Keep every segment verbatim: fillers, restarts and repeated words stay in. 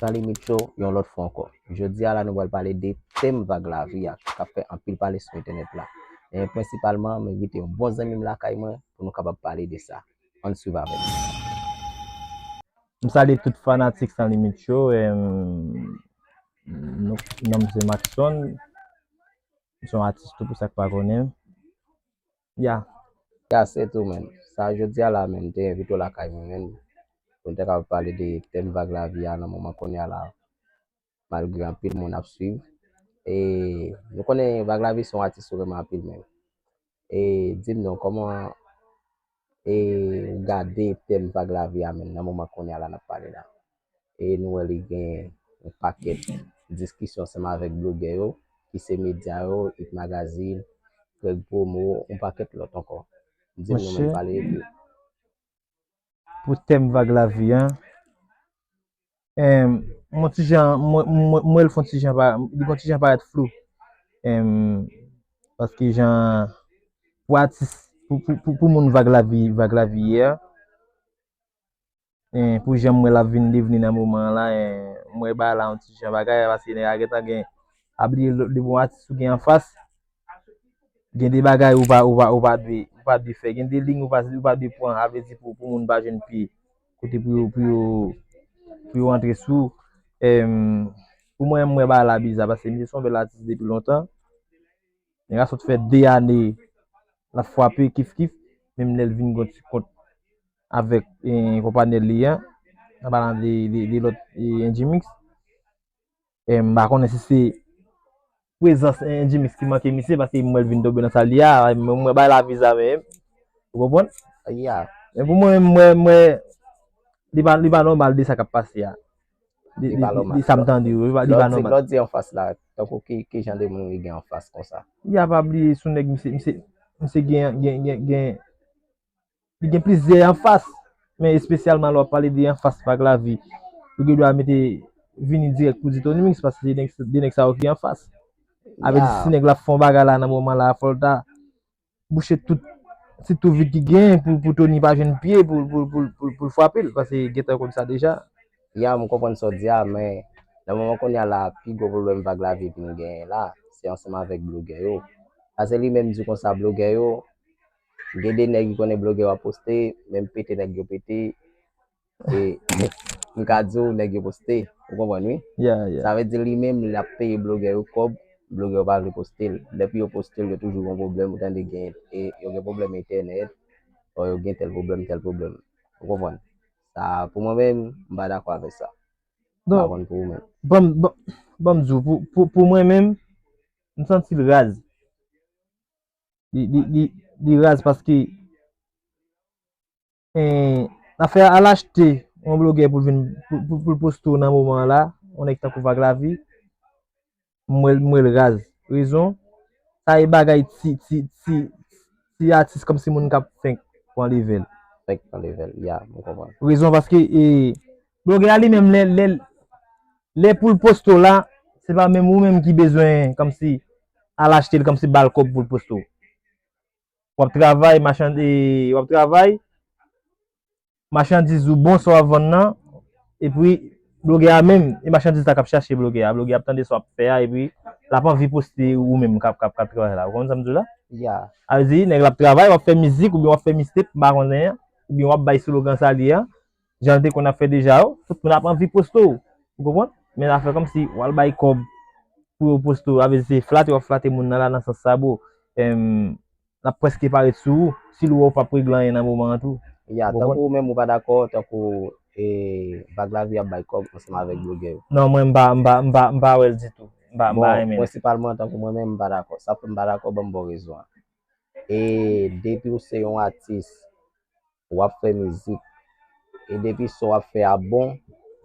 San Limit Show yon lòt fwa ankò. Jodi a la, nou pral pale de tèm vag lavi a k ap fè anpil pale sou entènèt la. E prensipalman, m envite yon bon zanmi m lakay mwen pou nou kapab pale de sa. Ann swiv avè m. M salye tout fanatik San Limit Show. Em, nou, non m se Maxson. M se yon atis tou pou sa k pa konnen m. Ya. Ya, se tou, menn. Sa jodi a la, menn, m te envite w lakay mwen, menn, pou n te kapab pale de tèm vag lavi a nan moman kounye a la, malgre anpil moun ap swiv. E nou konnen vag lavi se yon atis ou renmen anpil, menn. E di m non, kòman e ou gade tèm vag lavi a, menn, nan moman kounye a la n ap pale la? E nou wè li gen yon pakèt diskisyon ansanm avèk blogè yo, ki se medya yo, Hit Magazine, Greg Promo, yon pakèt lòt ankò. Di m nou menm pale de. Pou tèm vag lavi a, em, mwen ti jan, mwen, mwen, mwen l fon ti jan pa, li fon ti jan parèt flou. Em, paske jan, pou atis, pou, pou, pou, pou moun vag lavi, vag lavi ye a, en, pou jan m wè l ap vin devni nan moman an la, en, m wè bagay la yon ti jan bagay, paske nèg la gentan gen, pa bliye lè, lè bon atis ou gen anfas, gen de bagay ou pa, ou pa, ou pa dwe, ou pa dwe fè, gen de liy ou pa, ou pa dwe pran, sa vle di pou, pou moun pa jwenn pye, kote pou yo, pou yo, pou yo antre sou ou. Em, pou mwen, m wè bagay la biza, paske misye se yon bèl atis depi lontan. Nèg la sot fè de ane l ap frape kif kif, menm lè l vin gon ti kont avèk, eh, konpanyèl li an, an palan de, de, de lòt, eh, N G Mix. Eh, m pa konnen si se prezans, eh, N G Mix ki manke misye, paske m wè l vin tonbe nan sa l ye a, m wè bagay la viza menm, ou konprann? Ya. Men pou mwen, m wè, m wè, li pa, li pa nòmal de sa k ap pase a. Li, li, li, li sa m tande yo, li pa, li pa nòmal. Lè w di anfas la, tankou ki, ki jan de moun li gen anfas konsa? Ya, pa bliye sou nèg, misye, misye, misye gen, gen, gen, gen, li gen plizyè anfas, men espesyalman lè w ap pale de anfas vag lavi, ou gen dwa mete vini dirèk pou di Tony Mix, paske se nèg, de nèg sa yo ki anfas. Avè di si nèg la ap fè yon bagay la nan moman la, fò l ta bouche tout, ti tou vid ki genyen pou, pou Tony pa jwenn pye pou, pou, pou, pou, pou l frape l, paske gentan konn sa deja. Ya, m konprann sa w di a, men nan moman kounye a la, pi gwo pwoblèm vag lavi vin genyen la, se ansanm avèk blogè yo. Paske li menm di konsa, blogè yo, gen de nèg ki konnen blogè yo ap poste, menm pete nèg yo pete, e, m ka di w, nèg yo poste. Ou konprann, wi? Ya, ya. Sa vle di li menm, l ap peye blogè yo kòb, blogè yo pa vle poste l. Depi yo poste l, yo toujou gon pwoblèm, ou tande gen, e, yo gen pwoblèm entènèt, o yo gen tèl pwoblèm, tèl pwoblèm. Ou konprann? Sa, pou mwen menm, m pa dakò avèk sa. M pa konn pou ou menm. Ban m, ban, ban m di w, pou, pou, pou mwen menm, m santi l raz. Li, li, li, li raz paske, eh, afè al achte yon blogè pou l vin, pou, pou, pou l poste w nan moman an la, yon nèg tankou Vag Lavi, m wè l, m wè l raz. Rezon, sa e bagay ti, ti, ti, ti atis kòmsi moun k ap fenk pran leve l. Fenk pran leve l, ya, m konprann. Rezon paske, eh, blogè a li menm, lè, lè, lè pou l poste w la, se pa menm ou menm ki bezwen kòmsi al achte l, kòmsi ba l kòb pou l poste w. W ap travay, machandiz, w ap travay, machandiz ou bon, sa w ap vann nan, epi blogè a menm, e machandiz la k ap chache blogè a. Blogè a ap tande sa w ap fè a, epi l ap anvi poste ou menm k ap, k ap, k ap travay la. Ou konprann sa m di w la? Ya. Sa vle di, nèg la ap travay, w ap fè mizik, oubyen w ap fè mixtape, m pa konnen, oubyen w ap bay slogan sa li a, jan l te konn ap fè deja yo, tout moun ap anvi poste w. Ou konprann? Men afè kòmsi w al bay kòb pou yo poste w, sa vle di se flate w ap flate moun nan la nan sans sa, bro. Em, l ap prèske parèt sou ou, si l wè w p ap regle anyen nan moman an tou. Ya, tankou ou menm ou pa dakò, tankou, e, Vag Lavi ap bay kòb ansanm avèk blogè yo. Non, mwen m pa, m pa, m pa, m pa wè l ditou. M pa, m pa renmen l. Bon, prensipalman, tankou mwen menm, m pa dakò. Sa fè m pa dakò, ban m ba w rezon an. E depi w se yon atis, w ap fè mizik, e depi sa w ap fè a bon,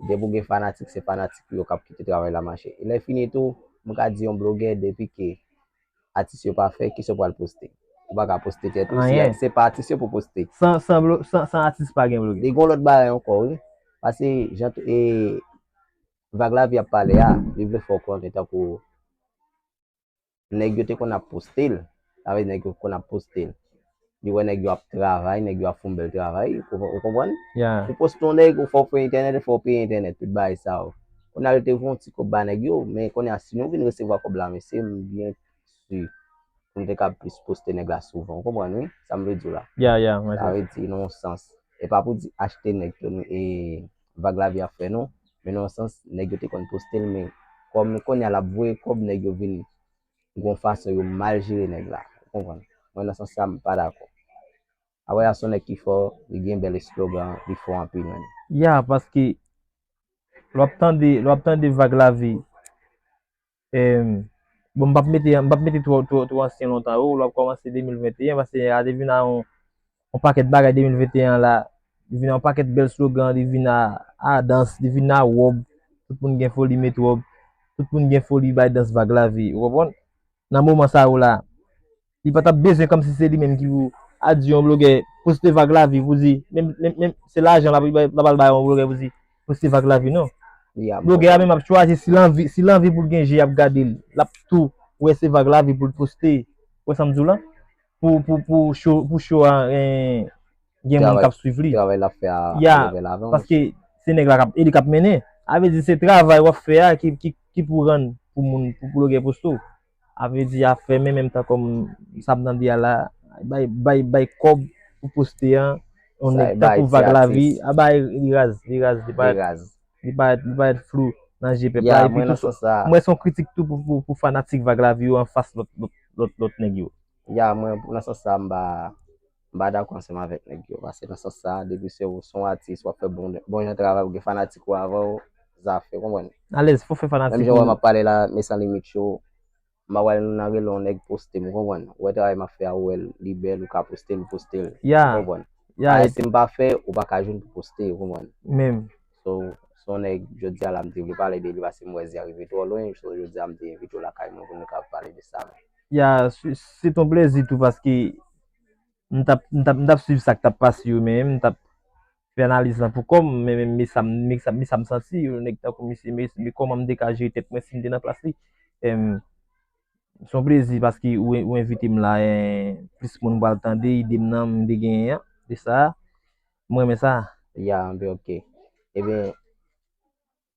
depi w gen fanatik, se fanatik ou yo k ap kite travay la mache. E lè fini tou, m ka di yon blogè, depi ke atis yo pa fè, kisa w pral poste? Ou pa ka poste tèt ou, se, se pa atis yo pou poste. San, san, blo, san, san atis pa gen blogè. Li gen yon lòt bagay ankò, wi. Paske jan, e, Vag Lavi ap pale a, li vle fè w konnen tankou nèg yo te konn ap poste l. Sa vle di nèg yo konn ap poste l. Li wè nèg yo ap travay, nèg yo ap fè yon bèl travay, ou, ou konprann? Ya. Ou poste yon nèg, ou fè w peye entènèt, ou fè w peye entènèt, tout bagay sa yo. Kounye a yo te voye yon ti kòb ba nèg yo, men kounye a si nou vin resevwa kòb la, mesye, m byen si pou nou te ka plis poste nèg la souvan. Ou konprann, wi? Sa m vle di w la. Ya, ya, mwen Sa vle di, nan yon sans, e pa pou di achte nèg ke nou, e, Vag Lavi ap fè, non. Men nan yon sans, nèg yo te konn poste l, men kòm kounye a l ap voye kòb, nèg yo vin gon fason yo mal jere nèg la. Ou konprann? Mwen, nan sans sa, m pa dakò. Apre sa, se yon nèg ki fò, li gen bèl eslogan, li fò anpil, menm. Ya, paske lè w ap tande, lè w ap tande Vag Lavi, em, bon, m p ap mete, m p ap mete twò, twò, twò ansyen lontan, o, lè w ap kòmanse de mil venteyen, paske a te vin a yon, yon pakèt bagay de mil venteyen an la, li vin a yon pakèt bèl slogan, li vin a, a dans, li vin a wòb, tout moun gen foli met wòb, tout moun gen foli bay dans Vag Lavi, ou konprann? Nan moman sa yo la, li pa t ap bezwen kòmsi se li menm ki pou a di yon blogè poste Vag Lavi pou di, menm, menm, menm se lajan l ap, l ap al bay yon blogè pou di poste Vag Lavi, non. Ya, Blogè a menm ap chwazi si l anvi, si l anvi pou l gen je ap gade l, l ap tou wè se Vag Lavi pou l poste. Ou wè sa m di w la? Pou, pou, pou show, pou show a, en, gen moun k ap swiv li. Travay l ap fè a Ya, leve l avan. Paske se nèg la k ap, e li k ap mennen. A vle di se travay w ap fè a ki, ki, ki pou rann pou moun, pou, pou blogè poste w. A vle di a fè men menm tan kòm sa m tande a la, bay, bay, bay kòb pou poste an, yon Sa nèg e bay tankou ti Vag Lavi, atis. A bay li raz, li raz, li pa, Li raz. li pa, li pa flou nan je pèp Ya, la. Epi mwen nan tou, sans sa, mwen se yon kritik tou pou, pou, pou fanatik Vag Lavi yo anfas lòt, lòt, lòt, lòt nèg yo. Ya, mwen, nan sans sa, m pa, m pa dakò ansanm avèk nèg yo. Paske nan sans sa, depi se ou, se yon atis, w ap fè bon, bon jan travay, ou gen fanatik ou avan w, zafè, konprann? Alèz, fò fè Menm fanatik jan wè ou. M ap pale la, men san limit yo, m pa wè nan rele yon nèg poste m, ou konprann? Ou wè travay m ap fè a, ou wè l, li bèl, ou ka poste l, ou poste l. Ya, Ou konprann? ya, Alèz, si m pa fè, ou pa ka jwenn pou poste, ou konprann? Menm. So, se yon nèg, jodi a la, m te vle pale de li, paske m wè Zia rive twò lwen, so, jodi a, m te envite w lakay mwen pou nou ka pale de sa. Ya, se se t on plezi tou paske m t ap, m t ap, m t ap swiv sa k t ap pase yo, men m t ap fè analiz lan pou kò m, men, men, men sa, m- men sa, men sa m santi, yon nèg tankou misye, men, men kòman m te ka jere tèt mwen si m te nan plas li. Em, se yon plezi paske ou, ou envite m la, en, plis moun pral tande ide m nan, m te genyen an, de sa, mwen renmen sa. Ya, anben, ok. Ebyen,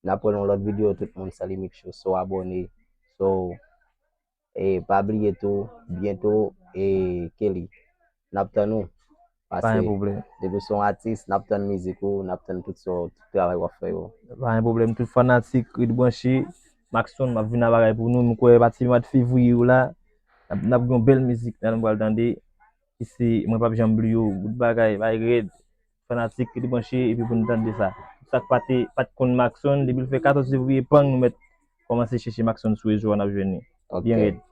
n ap wè nan lòt videyo, tout moun, San Limit Show, so abòne, so, e pa bliye tou, byento, e Kelly, n ap tann ou. Pa Paske gen pwoblèm. Depi w se yon atis, n ap tann mizik ou, n ap tann tout sa, tout travay w ap fè yo. Pa gen pwoblèm. Tout fanatik, ret branche. Maxon, m ap vin a bagay pou nou. M kwè pati mwa fevriye yo la, n ap, n ap gen yon bèl mizik la nou pral tande. E se, mwen p ap janm bliye w. Bout bagay, bay rèd. Fanatik, ret branche, epi pou nou tande sa. Sa k pa te, pa t konn Maxon, depi l fè katòz fevriye, pang, nou mèt kòmanse chèche Maxon sou rezo a, n ap jwenn li. Ok. Byen rèd.